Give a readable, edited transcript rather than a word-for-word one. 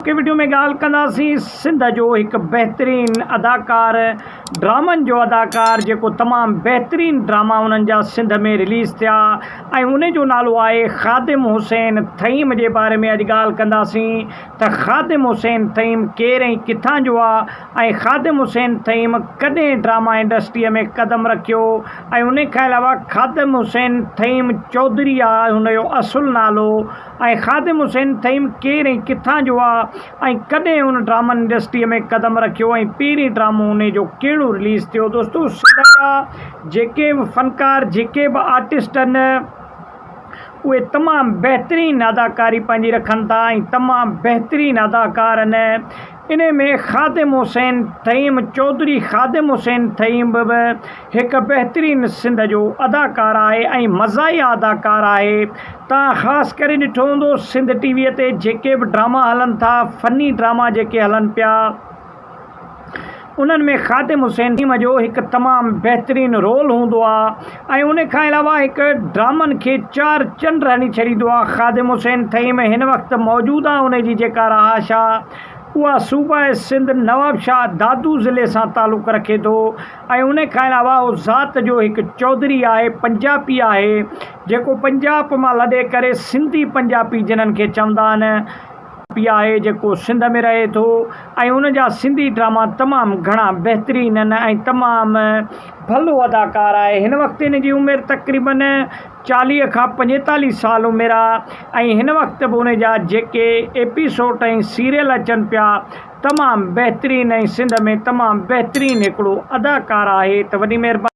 اڄوڪي وڊيو ۾ ڳالهه ڪنداسين سنڌ جو هڪ بهترين اداڪار ڊرامن جو اداڪار جيڪو تمام بهترين ڊراما انهن جا سنڌ ۾ رليز ٿيا ۽ ان جو نالو آهي خادم حسين ٿهيم جي باري ۾ اڄ ڳالهه ڪنداسين ته خادم حسين ٿهيم ڪير ۽ ڪٿان جو آ ۽ خادم حسين ٿهيم ڪڏهن ڊراما انڊسٽري ۾ قدم رکيو ۽ ان کان علاوه خادم حسين ٿهيم چوڌري آ هن جو اصل نالو ۽ خادم حسين ٿهيم ڪير ۽ ڪٿان جو آ ۽ ڪڏهن ان ڊرامن انڊسٽري ۾ قدم رکيو ۽ پهرين ڊرامو انهي جو ڪهڙو رليز ٿيو دوستو سنڌ جا جيڪي به فنڪار جيڪي به آرٽسٽ آهن اهي تمام بهترين اداڪاري پنهنجي رکن ٿا ۽ تمام بهترين اداڪار آهن انهي ۾ خادم حسين ٿهيم چوڌري خادم حسين ٿهيم به هڪ بهترين سنڌ جو اداڪار آهي ۽ مزاحيه اداڪار آهي توهان خاص ڪري ڏٺو هوندو سنڌ ٽي وي تي جيڪي به ڊراما هلن ٿا فني ڊراما جيڪي هلن پيا انهن ۾ خادم حسين ٿهيم جو هڪ تمام بهترين رول هوندو آهي ۽ ان کان علاوه هڪ ڊرامن کي چار چنڊ هڻي ڇڏيندو آهي خادم حسين ٿهيم هن وقت موجوده ان جي جيڪا رهائش آهي اها صوبه سنڌ نوابشاهه دادو ضلعي سان تعلق رکي ٿو ۽ ان کان علاوه هو ذات جو هڪ چوڌري آهي پنجاپي آهي جيڪو پنجاب مان لڏي ڪري سنڌي پنجاپي جنھن کي چوندا آهن پي آهي جيڪو سنڌ ۾ رهي ٿو ۽ ان جا سنڌي ڊراما تمام گهڻا بهترين آهن ۽ تمام ڀلو اداڪار آهي هن وقت هن جي عمر تقريبن 40 کان 45 سال عمر آهي ۽ هن وقت به ان جا جيڪي ايپيسوٽ ۽ سيريل اچن پيا تمام بهترين ۽ سنڌ ۾ تمام بهترين هڪڙو اداڪار آهي ته وڏي مهرباني.